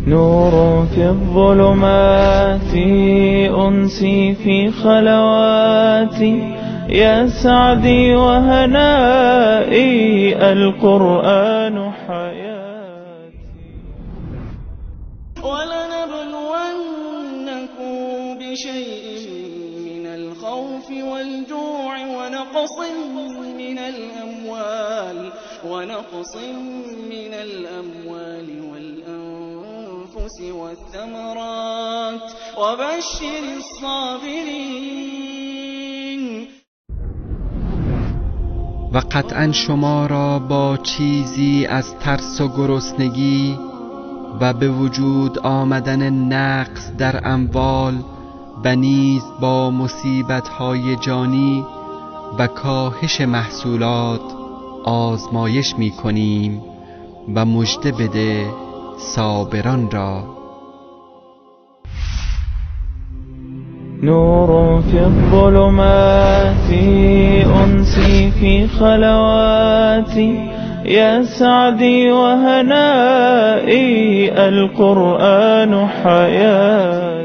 نور في الظلمات، أنسي في خلواتي، يا سعدي وهنائي، القرآن حياتي. ولنبلونكم بشيء من الخوف والجوع ونقص من الأموال والأنفس والثمرات وبشر الصابرين. و قطعا شما را با چیزی از ترس و گرسنگی و به وجود آمدن نقص در اموال و نیز با مصیبت‌های جانی و کاهش محصولات آزمایش می‌کنیم و مژده بده صابران را. نور في الظلمات، أنسي في خلواتي، يا سعدي وهنائي، القرآن حياتي.